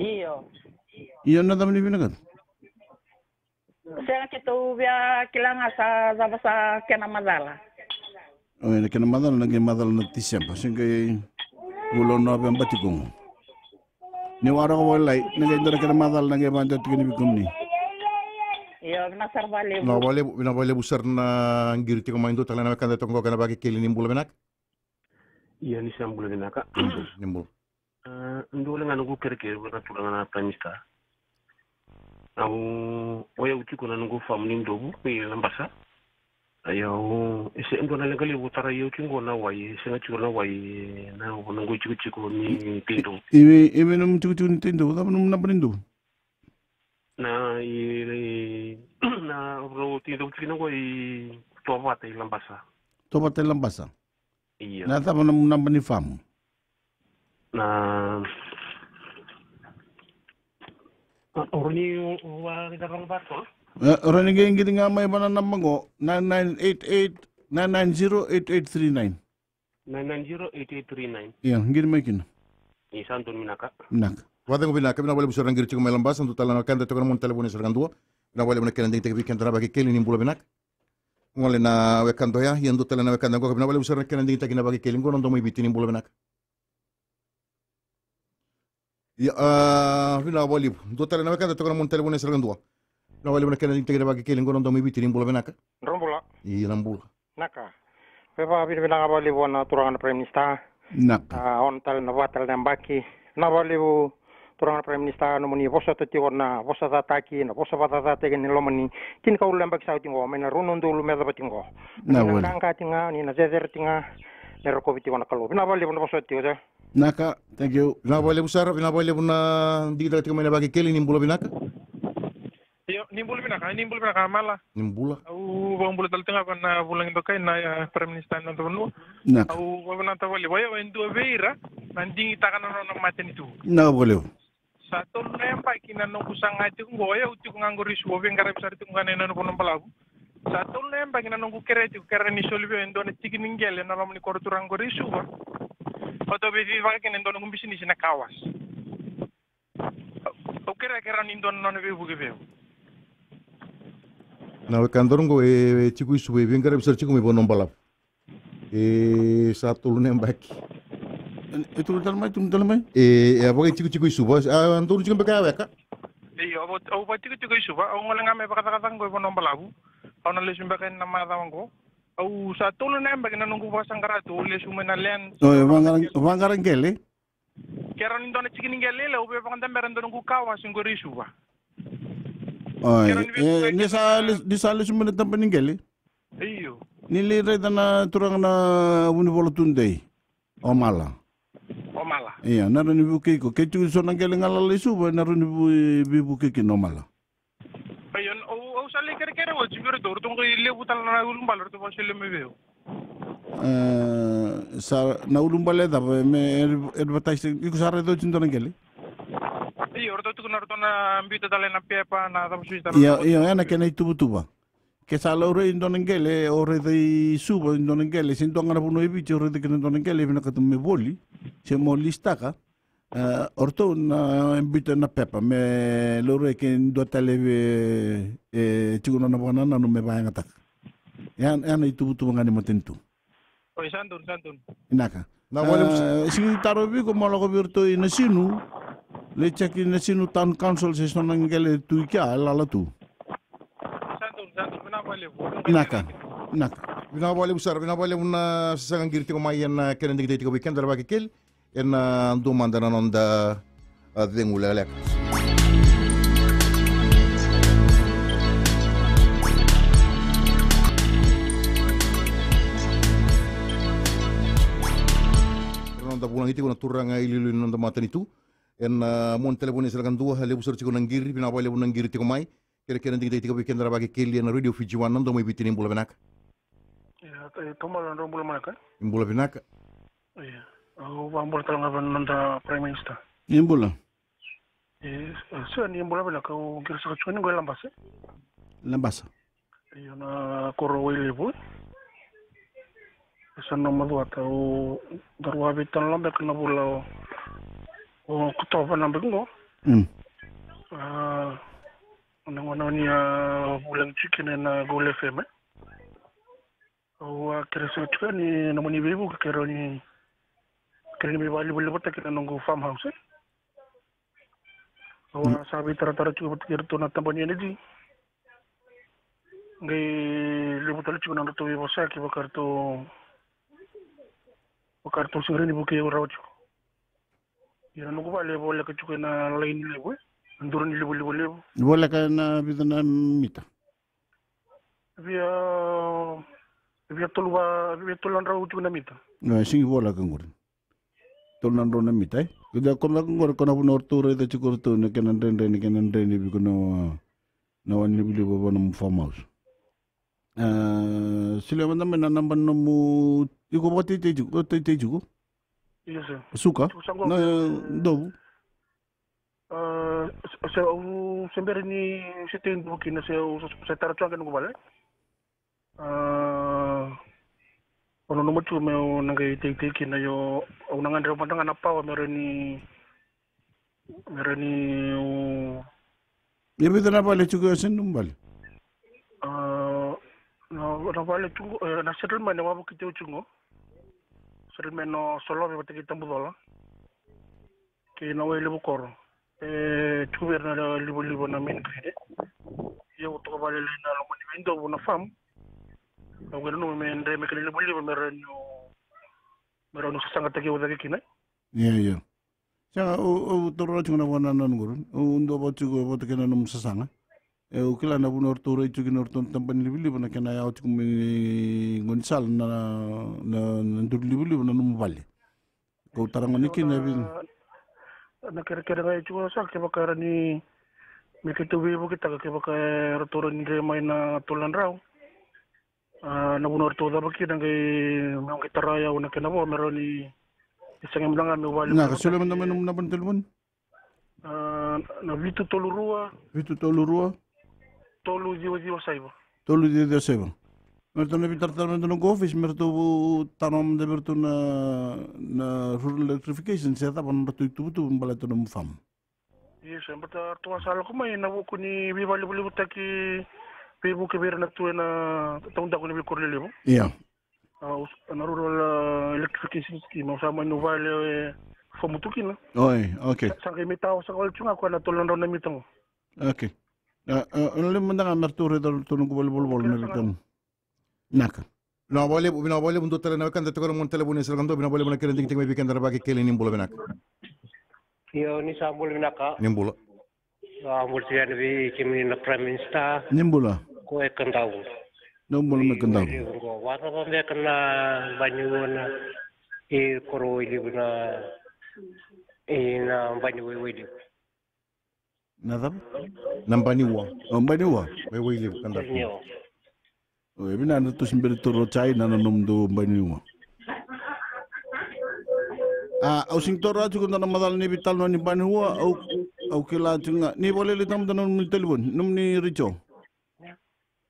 Io. Io, na cava ni vinakata? Sega, keitou via kila ga sa cava sa kena macala. O, ena kena macala, na qai macala na Tiseba, se qai vula o Noveba tiko qo. Ni waraka vakalailai, na qai dua na kena macala na qai vakadua tiko ni veikumuni. Io, vinaka sara vakalevu. Vinaka vakalevu, vinaka vakalevu sara na qiri tiko mai. Dua tale na wekada toka qo kei na Vakekeli, ni bula vinaka. Io, ni sa bula vinaka. Ni bula. A, dua wale ga noqu kerekere vua na turaga na Prime Minister. Au, o yau tiko na noqu farm ni dovu mai Labasa. A, yau, e se dua na leqa levu tarai au tiko na wai, e sega tiko na wai, na noqu itikotiko ni teidovu. I, i, i vei nomu itikotiko ni teidovu, cava nomu naba ni dovu? Na, i, i, na, rau teidovu tiko na wai, Tovata i Labasa. Tovata i Labasa? Io. Na cava na naba ni farm? Na, o rawa ni, o, o, a, ni da rogo vata. E, o rawa ni qai qiri ga mai vana naba qo, nine nine eight eight, nine nine zero eight eight three nine. Nine nine zero eight eight three nine. Ia, qiri mai kina. Ni sa donu, vinaka. Vinaka. Vakacegu vinaka, vinaka vakalevu sara na qiri tiko mai Labasa, dua tale na wekada toka na nomuni talevoni sara ga dua. Vinaka vakalevu na kena digitaki vei keda na Vakekeli, ni bula vinaka. Gole na wekada oya, ia dua tale na wekada qo, vinaka vakalevu sara na kena digitaki na Vakekeli, qo na Domo i Viti, ni bula vinaka. Ia, a, vinaka vakalevu. Dua tale na wekada toka na nomuni talevoni sara ga dua. Vinaka vakalevu na kena digitaki na Vakekeli, qo na Domo i Viti, ni bula vinaka. Drau bula. Ia, na bula. Naka. Vei vakavinavinaka vakalevu na turaga na Prime Minister. Naka. A, ono tale na va tale na yabaki. Vinaka vakalevu turaga na Prime Minister, nomuni vosota tiko na vosacataki, na vosa vakacacataki ni loma ni tinikawalu na yabaki sa oti qo, mai na rua na udolu me yacova tiko qo. Vinaka. Ni na qaqa tiko ga, ni na cecere tiko ga, me rokovi tiko na Kalou. Vinaka vakalevu na vosota tiko, sir. Naka, thank you. Vinaka vakalevu sara, vinaka vakalevu na digitaka tiko mai na Vakekeli, ni bula vinaka. Io, ni bula vinaka, ni bula vinaka Mala. Ni bula. Au vakabula tale tiko ga vua na vulagi dokai na, e, Prime Minister ni noda vanua. Naka. Au vakavinavinaka vakalevu, o yau e dua vei ira na digitaka na nona matanitu. Naka vakalevu. Sa tolu na yabaki na noqu saga tiko qo, o yau tiko ga qori Suva, au veiqaravi sara tiko ga na, na vanua balavu. Sa tolu na yabaki na noqu kerea tiko, kerea ni soli vei au e dua na tiki ni qele ena loma ni koro turaga qori Suva. Au dau veivaka kina e dua noqu bisinisi na car wash. Au kerea, kerea ni dua na nona veivuke vei au. Na wekadaru qo e, e tiko i Suva, e veiqaravi sara tiko mai vanua balavu. E sa tolu na yabaki. E, e tukuna tale mai, tukuna tale mai. E, e a vakaitikotiko i Suva, a, a donu tiko beka ya weka. Io, au, au vakaitikotiko i Suva, au gole ga mai vakacakacaka qo i vanua balavu. Au na lesu beka ena macawa qo. Au sa tolu na yabaki na noqu vakasaqara tu, au lesu mai na land. O, e vaqara, vaqara qele? Kerea ni dua na tiki ni qele, au via vakadabera e dua noqu car wash qori Suva. Oi, kerea ni via, e, ni sa, ni sa lesu mai na taba ni qele? Io. Ni lai raica na turaga na vunivola tudei. O Mala. O Mala. Ia, na rawa ni vukei iko. Kei tu so na qele galala i Suva, na rawa ni vu-, vukei kina o Mala. Io, au, au sa lai kerekere oti vei iratou, ratou qai levu tale na ulubale ratou vakasolia mai vei au. E, sa na ulubale cava, me advertise, iko sa raica oti dua na qele? tukuna ratou na biuta tale na pepa, na cava sui tale. Io, io, ena kena ituvatuva. Ke sa laurai e dua na qele, o raica i Suva e dua na qele, se dua ga na vanua e Viti o raica kina e dua na qele, e vinakata me voli se mo lisitaka. E, o ratou na biuta na pepa me laurai ke dua tale e, e tiko na nona vakanananu me vakayagataka. Ena, ena ituvatuva ga ni matanitu. Oi, sa donu, sa donu. Vinaka. Na vale musa. E, sigi tarovi iko mo lako vei iratou i Nasinu. Lai check i Nasinu Town Council se so na qele tu i kea e lala tu. Sa donu, sa donu. Vinaka vakalevu. Vinaka. Vinaka. Vinaka vakalevu sara, vinaka vakalevu na sasaga qiri tiko mai ena kena digitaki tiko vei keda na Vakekeli. Ena dua mada na noda, a, cegu lekaleka. Ena noda vulagi tiko na turaga iliuliu ni noda matanitu. Ena, a, mua ni talevoni sa levu sara tiko na qiri, vinaka vakalevu na qiri tiko mai. Kena, kena digitaki tiko vei keda na Vakekeli ena Radio Fiji One, na Domo i Viti, ni bula vinaka. Ia, e, Tomala, drau bula vinaka. Ni bula vinaka. Ia, au vakabula tale ga vei na noda Prime Minister. Ni bula. E, e, sa ni bula vinaka, au qiri saka tiko ni qo e Labasa. Labasa. Io, na koro Wailevu. E sa na macuata, au daru a veitana laba beka na vula o, o Okotova na beka qo. Mm. A, na gauna ni a vulagi tiko kina ena Gold F M, e. Au a kere saka tiko ni na mani veivuke, kere ni, kere ni me vakalivalivataki na noqu farmhouse, e. Au a sa veitaratara tiko vata kei iratou na tabana ni energy. Qai levu tale tiko na nodratou veivosaki, vaka ratou, vaka ratou sega ni vukei au rawa tiko. Ia na noqu vale e voleka tiko ena laini levu, e. Na duru ni livaliva levu. Voleka ena vica na mita? Via, via tolu va, via tolu na drau tiko na mita. Na sigi voleka qori. Tolu na drau na mita, e? Keda koda qori ko na vuna o ratou raica tiko o ratou na kena dredre, na kena dredre vei iko na, na wai ni livaliva vua na nomu farmhouse. A, solia mada mai na naba ni nomu, iko vakateitei tiko, vakateitei tiko? Io, sir. Suka? Tiko sa qo. Na dovu? A, se, se au se bera ni se tei dovu kina, se au se, se tara tu ga noqu vale. A, au nanuma tu meu na qai teitei kina, io, au na gadreva mada ga na power me rawa ni, me rawa ni, o. E vica na vale tiko e yasamu vale? A, na, na vale tiko, e, na settlement e wavokiti au tiko. Settlement o Solove vata kei Tabucola kei na Wailevu koro. E tiko vei ira na livaliva na main grid, e. Ia au toka vakalailai na loma ni veidovu na farm. Au qai nanuma me dre me kena livaliva me rawa ni, me rawa ni sasagataki au cake kina. Ia, ia. Sega, au, au taura tiko na vakanananu qori. Au dua vata tiko vata kei na nomu sasaga. E, au kila na vuna o ratou rai tiko kina o ratou na tabana ni livaliva na kena yawa tiko mai gaunisala na, na, na duru livaliva na nomu vale. Kau tara gona kina e vica. Na kerekere ga e tiko sa kevaka era ni me keitou veivuketaka, kevaka e ratou rawa ni dre mai na tolu na drau. A, na vuna o ratou cava kina qai, me qai tara yau na kena vo me rawa ni, ni sega mada ga meu vale. Na ka solia mada mai nomu naba ni talevoni. A, na vitu tolu rua. Vitu tolu rua. Tolu ciwa ciwa saiva. Tolu ciwa ciwa saiva. Me ratou na veitaratara me ratou na noqu office me ratou taro mada vei ratou na, na rural electrification se cava na ratou ituvatuva me baleta na nomu farm. Io, se bata ratou a sa lako mai na vuku ni veivakalivalivataki veivuke vei ira na tu ena taudaku ni veikoro lelevu. Ia. A, na rural, a, electrification scheme, au sa mani vale, e, fomu tu kina. Oi, okay. Sa qai mai tawa saka wale tu ga koya na tolu na drau na mita qo. Okay. A, a, na levu mada ga me ratou raica ratou noqu vale volavola na veitou. Naka. Vinaka vakalevu, vinaka vakalevu, dua tale na wekada tiko na gone talevoni e sa lako dua, vinaka vakalevu na kena digitaki mai vei keda na Vakekeli, ni bula vinaka. Io, ni sa bula vinaka. Ni bula. A, bula tiko yani vei kemuni na Prime Minister. Ni bula. Ko e Kadavu. Ni bula mai Kadavu. Vacava beka na baniua na i koro Wailevu na, i na baniua i Wailevu. Na cava? Na baniua. O, baniua. Mai Wailevu, Kadavu. Baniua. O, e vinaka na tusi beri toro chai na na nomudou baniua. A, au sigi toro atu ko na macala ni veitalanoa ni baniua, au, Au kila tiko ga ni vakalailai tamata na nomuni talevoni, nomuni retio.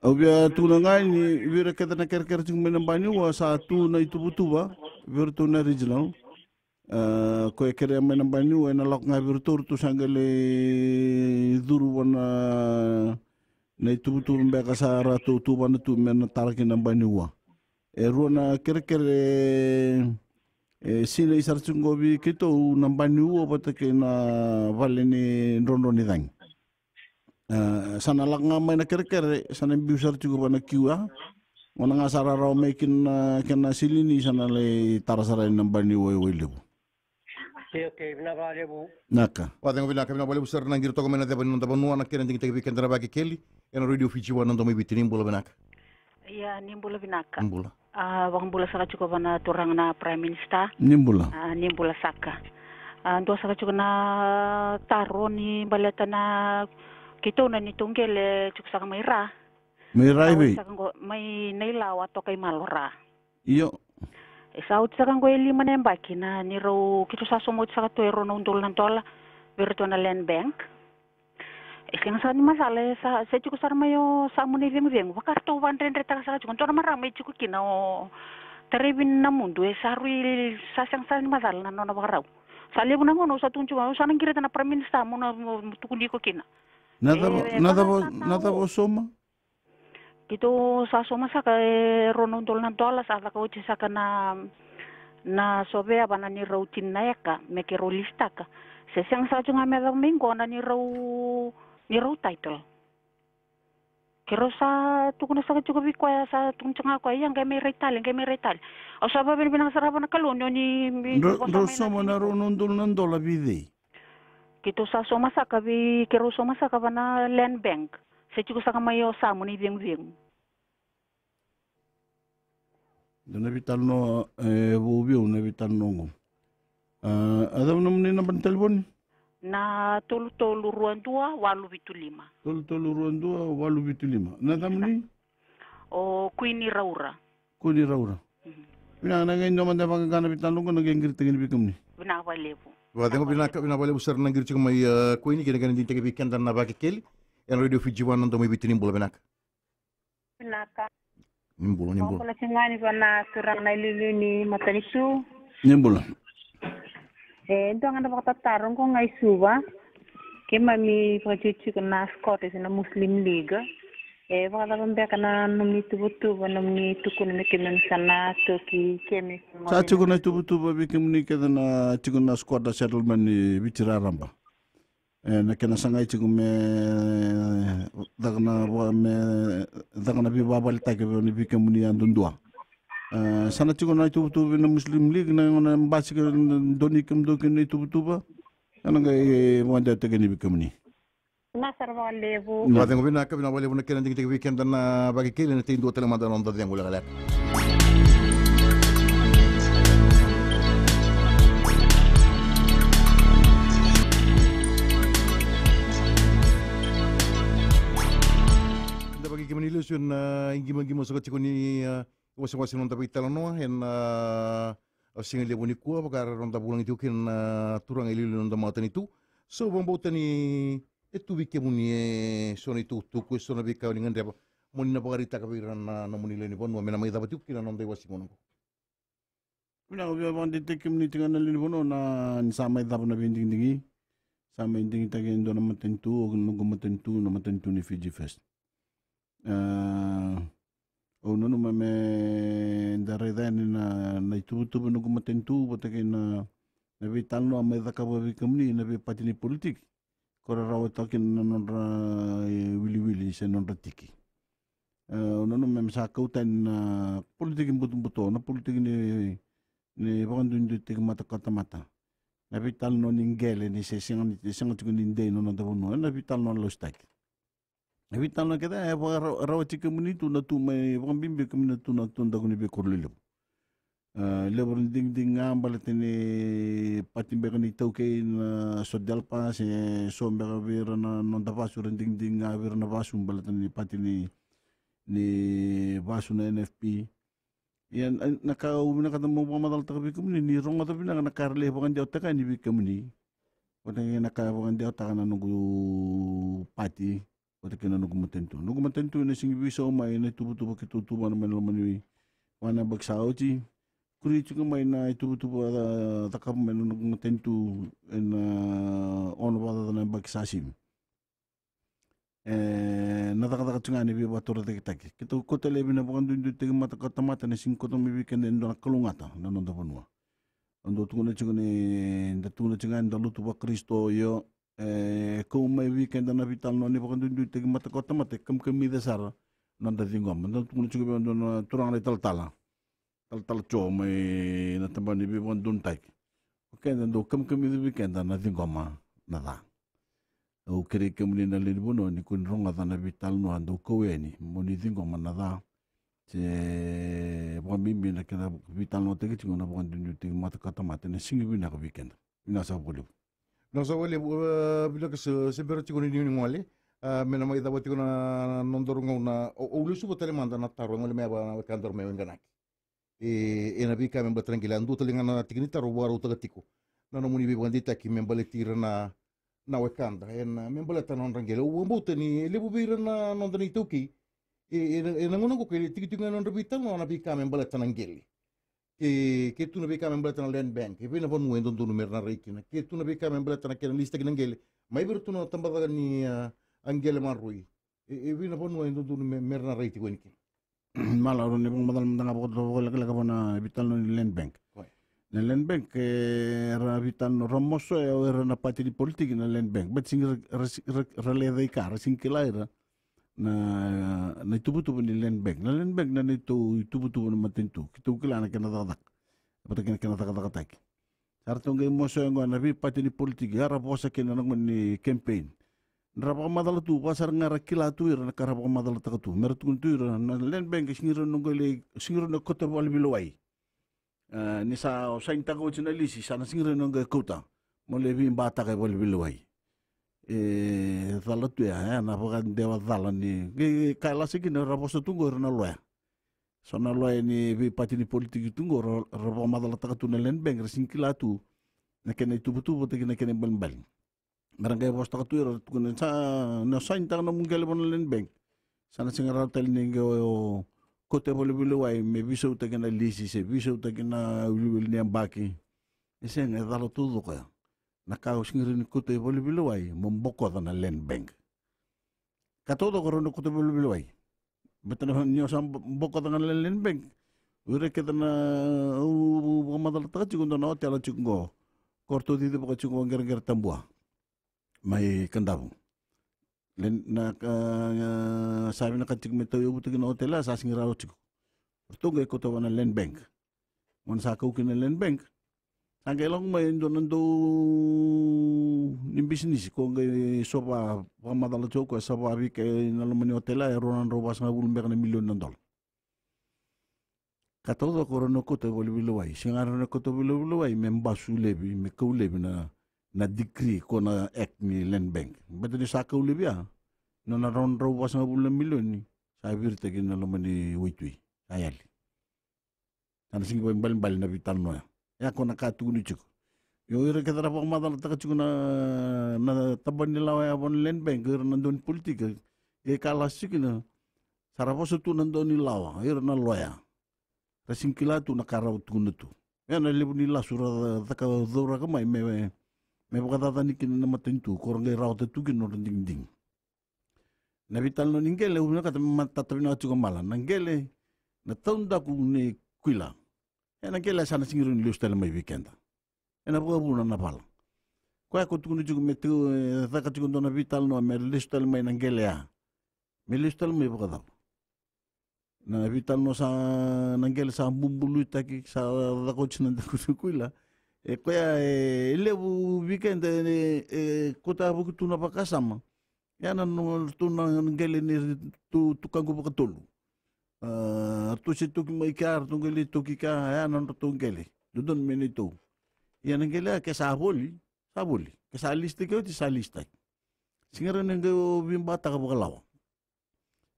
Au via tukuna ga ni vei ira kece na kerekere tiko mai Nabaniua sa tu na ituvatuva vei iratou na regional. A, ko e kerea mai Nabaniua ena lako ga vei iratou, ratou sa qai lai curu vua na ituvatuva beka sa ratou tuvana tu me na tara ki Nabaniua. E rua na kerekere e sinai sara tiko qo vei keitou, Nabaniua vata kei na vale ni drodro ni cagi. E, sa na lako ga mai na kerekere, sa na biu sara tiko va na kiu ya. Gauna ga sa rarawa mai kina na kena silini, sa na lai tara sara i Nabaniua i Wailevu. Okei, okei, vinaka vakalevu. Naka. Vakacegu vinaka, vinaka vakalevu sara na qiri toka mai na ceva ni noda vanua, na kena digitaki vei keda na Vakekeli ena Radio Fiji One, na Domo i Viti. Ni bula vinaka. Ia, ni bula vinaka. Ni bula. A, vakabula saka tiko va na turaga na Prime Minister. Ni bula. A, ni bula saka. A, dua saka tiko na taro ni baleta na keitou na neitou qele tiko saka mai Ra. Mai Ra i vei? Saka qo, mai Nailawa toka i Malo Ra. Io. E sa oti saka qo e lima na yabaki na neirau, keitou sa sauma oti saka tu e rua na udolu na dola vei iratou na Land Bank. E sega saka ni macala, e sa, se tiko sara mai o Samu na icegucegu. Vaka ratou vakadredretaka saka tiko. Dua na marama e tiko kina o Tarevi Namudu, e sa rui, sa sega saka ni macala na nona vakarau. Sa levu na gauna au sa tukuna tiko, au sa na qirita na Prime Minister mo na, mo, mo tukuni iko kina. Na cava, e, na cava, na cava o sauma? Keitou sa sauma saka e rua na udolu na dola, sa caka oti saka na, na sovea va na neirau tini na eka me keirau lisitaka. Se sega saka tiko ga me yacova mai qo na neirau, neirau title. Keirau sa tukuna saka tiko vei koya, sa tukuna tiko ga koya, ia qai mai rai tale, qai mai rai tale. Au sa vakavinavinaka sara va na Kalou ni oni, ni, dro-, drau sauma na rua na udolu na dola vei cei? Keitou sa sauma saka vei, keirau sauma saka va na Land Bank. Se tiko saka mai o Samu na icegucegu. Dua na veitalanoa, e, vou vei au na veitalanoa oqo. A, a cava nomuni naba ni talevoni? Na tolu tolu rua dua walu vitu lima. Tolu tolu rua dua walu vitu lima. Na yacamuni? O Kuini Raura. Kuini Raura. Mhm. Vinaka, na qai dua mada vaqaqa na veitalanoa oqo, na qai qiritaki ni vei kemuni. Vinaka vakalevu. Vakacegu vinaka, vinaka vakalevu sara na qiri tiko mai, e, Kuini, kei na kena digitaki vei keda na Vakekeli ena Radio Fiji One, na Domo i Viti. Ni bula vinaka. Vinaka. Ni bula, ni bula. Au bula tiko ga ni va na turaga na iliuliu ni matanitu. Ni bula. E dua ga na vakatataro oqo ga i Suva. Keimami vakaitikotiko na Scottish na Muslim League. E vakacava beka na nomuni tuvatuva, nomuni tukuna me keimami sa na toki keimami? Sa tiko na tuvatuva vei kemuni kece na tiko na squatter settlement ni Viti raraba. E, na kena sagai tiko me caka na va-, me caka na veivakavaletaki vei, vei kemuni yadudua. E, sa na tiko na ituvatuva vei na Muslim League, na gauna e basika, donui kemudou kina na ituvatuva. Ena qai vakadewataki yani vei kemuni. Vinaka sara vakalevu. Vinaka. Vakacegu vinaka, vinaka vakalevu na kena digitaki vei keda na Vakekeli, ena tei dua tale mada na noda cegu lekaleka. Da vaki kemuni lesu ena iqimaqima saka tiko ni, a, wasewase ni noda veitalanoa ena, a, siga levu nikua, vaka era noda vulagi tiko kina na turaga iliuliu ni noda matanitu. So vakabauta ni e tu vei kemuni eso na itukutuku, eso na veika o ni gadreva mo ni na vakaraitaka vei ira na nomuni lewe ni vanua me na mai cava tiko kina na noda iwase ni gauna oqo. Vinaka, au via vakadeitaki kemuni tiko ga na lewe ni vanua, na ni sa mai cava na veidigidigi. Sa mai digitaki e dua na matanitu, o noqu matanitu, na matanitu ni Fiji First. A, au nanuma me da raica yani na, na ituvatuva noqu matanitu vata kei na, na veitalanoa mai cakava vei kemuni na veipati ni politiki. Ko ra rawata kina na nodra, e, wiliwili se nodra tiki. E, au nanuma me sa kau tani na politiki butobuto, na politiki ni, ni vakaduiduitaki mata ka tamata. Na veitalanoa ni qele ni se sega ni, sega tiko ni dei na noda vanua, na veitalanoa lasutaki. Na veitalanoa kece e vakara-, rawati kemuni tu na tu mai, vakabibi kemuni na tu na tu daku ni veikoro lelevu. E, levu era digidigi ga baleta ni pati beka ni taukei na SODELPA, se so beka vei ira na noda vasu era digidigi ga vei ira na vasu baleta ni pati ni, ni vasu na NFP. Ia na, na ka au vinakata meu vakamacalataka vei kemuni, ni rogoca vinaka na ka era lai vakadewataka yani vei kemuni. Vata kei na ka e vakadewataka na noqu pati, vata kei na noqu matanitu. Noqu matanitu ena sigi veisau mai na ituvatuva keitou tuvana mai na loma ni va na yabaki sa oti. Kuri tiko mai na ituvatuva ca-, cakava mai na noqu matanitu ena ono vakacaca na yabaki sa sivi. E, na cakacaka tiko ga ni veivakatorocaketaki. Keitou kauta laivi na vakaduiduitaki mata ka tamata na sigi koto mai vei keda e dua na kalougata na noda vanua. Au dau tukuna tiko ni da tukuna tiko ga ni da lotu vaKarisito, io, e kau mai vei keda na veitalanoa ni vakaduiduitaki mata ka tamata e kamikamica sara na noda ciqoma. Da tukuna tiko vei au dua na turaga na italatala, talatala Jo mai na tabana ni veivakadodonutaki. O keda dau kamikamica vei keda na ciqoma na ca. Au kerei kemuni na lewe ni vanua ni ko ni rogoca na veitalanoa dau kau yani mo ni ciqoma na ca. Se vakabibi na kena veitalanoataki tiko na vakaduiduitaki mata ka tamata ena sigi vinaka vei keda. Vinaka saka vakalevu. Vinaka saka vakalevu, e, vinaka se, se bera tiko ni ni gole, a, me na mai cava tiko na, na nodaru gauna, o, o lesuva tale mada na taro e gole mai vaka na wekadaru mai Waiganaki. E, ena veika me baleta na qele, a dua tale ga na tiki ni taro au vakarautaka tiko. Na nomuni veivakadeitaki me baleti ira na, na wekada, ena, me baleta na nodra qele. Au vakabauta ni e levu vei ira na noda na iTaukei. E, e, ena gauna oqo ke tikitiki ga na nodra veitalanoa na veika me baleta na qele. Ke, ke tu na veika me baleta na land bank, e vei na vanua e dodonu me ra na rai kina. Ke tu na veika me baleta na kena lisitaki na qele, mai vei ira tu na tabacakacaka ni, a, a qele maroroi. E, e vei na vanua e dodonu me, me ra na rai tiko yani kina. Mala, au na vakamacala mada ga vakalekaleka vua na veitalanoa ni land bank. Oi. Na land bank, e, ra veitalanoa, ra mosoya o ira na pati ni politiki na land bank. But sigi ra, ra, ra, ra lecaika, ra sigi kila ira na, na ituvatuva ni land bank. Na land bank na neitou ituvatuva na matanitu. Keitou kila na kena cakacaka. Vata kei na kena cakacakataki. Sa ratou qai mosoya oqo na veipati ni politiki, a ra vosa kina na gauna ni campaign. Ra vakamacala tu, vaka sara ga ra kila tu ira na ka ra vakamacalataka tu. Me ra tukuna tu ira, na land bank, sigi rawa ni qai lai, sigi rawa ni kauta valeveilewai. A, ni sa o sainitaka oti na lisi, sa na sigi rawa ni qai kauta. Mo lai veibataka e valeveilewai. E cala tu ya, e, na vakadewa cala ni, qai, qai kaya lasa kina ra vosa tu qo ira na loya. So na loya ni veipati ni politiki tu qo, ra, ra vakamacalataka tu na land bank, ra sigi kila tu na kena ituvatuva, vata kei na kena ibalebale. Me ra qai vosataka tu ira, ra tukuna, sa, ni o sainitaka nomu qele vua na land bank, sa na sega rawa tale ni qai o, o kauta e valeveilewai me veisautaki na lisi, se veisautaki na iwiliwili ni yabaki. E sega, e cala taucoko ya. Na ka o sega ni kauta e valeveilewai, mo bokoca na land bank. Ka taucoko rawa ni kauta valeveilewai. Baleta ni o sa bo-, bokoca ga na land bank. O ira kece na, au vakamacalataka tiko dua na otela tiko qo. Ko ratou cicivaka tiko qo Qereqere Tabua. Mai Kadavu. Land, na ka, sa vinakata tiko me tauyavutaki na otela, sa sega ni rawa tiko. Ratou qai kauta vua na land bank. Gauna sa kau kina na land bank, sa qai lako mai e dua na dau ni bisinisi, ko qai sova, vakamacala tiko o koya, sova vei keda na loma ni otela e rua na drau vasagavulu beka na milioni na dola. Ka taucoko rawa ni kauta valeveilewai, sega rawa ni kauta valeveilewai me basu laivi, me kau laivi na, na decree ko na act ni land bank. Baleta ni sa kau laivi ya, na, na rua na drau vasagavulu na milioni sa viritaki na loma ni waitui, sa yali. Sa na sega ni vakaibalebale na veitalanoa ya. Ya ko na ka tukuni tiko. Io, ira kece ra vakamacalataka tiko na, na tabana ni lawa ya vua na land bank, ira na dau ni politika. Ia ka lasi kina, sa ra vosa tu na dau ni lawa, ira na loya. Ra sega ni kila tu na ka ra tukuna tu. Ya na levu ni lasu ra caka cauraka mai me, me vakacacani kina na matanitu, ko ra qai rawata tu kina nodra digidigi. Na veitalanoa ni qele, au vinakata me matata vinaka tiko, Mala. Na qele, na taudaku ni kuila. E na qele sa na sega ni rawa ni lesu tale mai vei keda. E na vakavuna na vala. Koya ko tukuna tiko me tu, e, caka tiko dua na veitalanoa me lesu tale mai na qele ya. Me lesu tale mai vakacava? Na veitalanoa sa, na qele sa bubuluitaki, sa caka oti na daku ni kuila. E koya, e, e levu vei keda, e, e, kauta vuki tu na vakasama. Ya na nodratou na qele ni tu, tukaqu vakatolu. A, ratou se toki mai kea, ratou qai lai toki kea, ya na nodratou qele. Dodonu me neitou. Ia na qele ya ke sa voli, sa voli. Ke sa lisitaki oti, sa lisitaki. Sega rawa ni qai o veibataka vakalawa.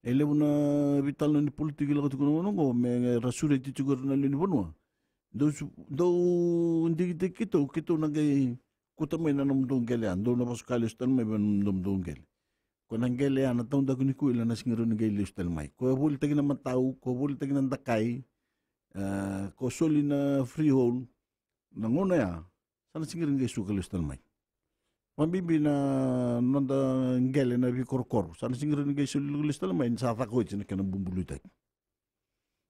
E levu na veitalanoa ni politiki lako tiko na gauna oqo, me ra sureti tiko ira na lewe ni vanua. Dou su-, dou digitaki keitou, keitou na qai Kauta mai na nomudou qele ya, dou na vosa ka lesu tale mai vei na nomudou qele. Ko na qele ya na taudaku ni kuila na sega ni rawa ni qai lesu tale mai. Ko volitaki na matau, ko volitaki na dakai, e, ko soli na freehold, na gauna ya, sa na sega ni rawa ni qai suka lesu tale mai. Vakabibi na noda qele na veikorokoro, sa na sega ni rawa ni qai soli lesu tale mai, ni sa caka oti na kena bubuluitaki.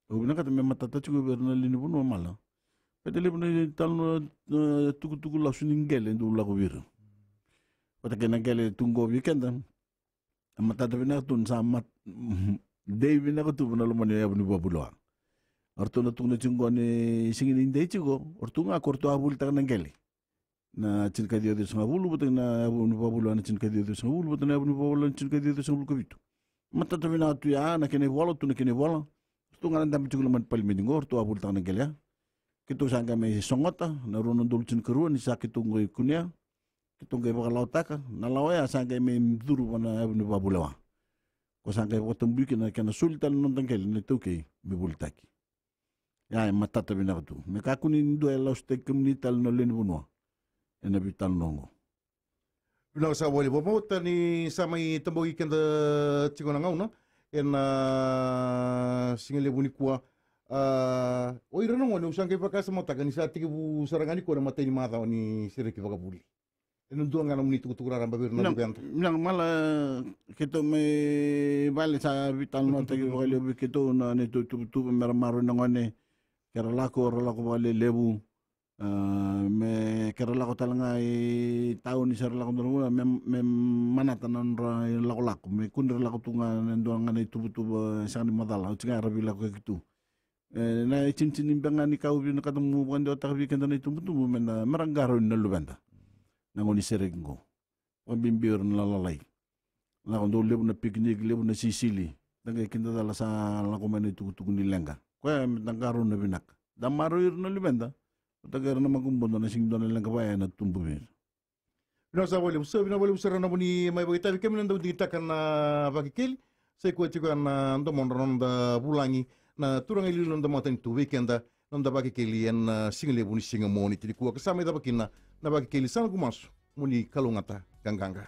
Au vinakata me matata tiko vei ira na lewe ni vanua mala. Baleta levu na italanoa, e, tukutuku lasu ni qele dou lako vei ira. Vata kei na qele tu qo vei keda. E matata vinaka tu ni sa mat-, dei vinaka tu na loma ni yavu ni vakavulewa. O ratou na tukuna tiko qo ni sega ni dei tiko, o ratou ga ko ratou a volitaka na qele. Na tinikaciwa ciwasagavulu vata na yavu ni vakavulewa na tinikaciwa ciwasagavulu vata na yavu ni vakavulewa na tinikaciwa ciwasagavulu ka vitu. Matata vinaka tu ya na kena ivola, tu na kena ivola. Ratou ga na dabe tiko loma ni palimedi qo, ratou a volitaka na qele ya. Keitou sa qai mai sogota na rua na udolu tinikarua ni sa keitou qai kunea. Keitou qai vakalawataka na lawa ya, sa qai mai curu va na yavu ni vakavulewa. Ko sa qai vakatabui kina na kena soli tale na noda qele na iTaukei me volitaki. Ya e matata vinaka tu. Me kakua ni dua e lasutaki kemuni tale na lewe ni vanua ena veitalanoa oqo. Vinaka saka vakalevu. Vakabauta ni sa mai tabaki keda tiko na gauna ena sigalevu nikua. A, o ira na gone, au sa qai vakasamataka ni sa tekivu sara ga nikua na imatai ni macawa ni sereki vakavuli. Ena dua ga nomuni tukutuku raraba vei ira na luveda. Vinaka mala, keitou mai vale sa veitalanoataki vakalevu vei keitou na neitou tuvatuva me ra maroroi na gone. Ke ra lako, ra lako vakalelevu. A, me ke ra lako tale ga i tauni se ra lako dua na vanua, me, me manata na nodra ilakolako. Me kua ni ra lako tu ga na dua ga na ituvatuva e sega ni macala, oti ga era veilakoyaki tu. E, na itinitini beka ga ni ka au vinakata meu vakadewataka vei keda na itubutubu, me da, me ra qarauni na luveda. Na gauna ni sereki qo. Vakabibi ira na lalai. Lako dau levu na pikiniki, levu na sisili. Da qai kidacala sa lako mai na itukutuku ni leqa. Koya me da qarauna vinaka. Da maroroi ira na luveda. Vata kei ira na makubuda, na sega ni dua na leqa vaya ena tubu vei ira. Vinaka saka vakalevu, sa vinaka vakalevu sara na nomuni mai vakaitavi. Kemuni na dau digitaka na Vakekeli, sa i koya tiko ya na domodra na noda vulagi, na turaga iliuliu na noda matanitu vei keda, na noda Vakekeli ena, a, sigalevu ni siga Moniti nikua. Ka sa mai cava kina na Vakekeli, sa noqu masu mo ni kalougata ka qaqa.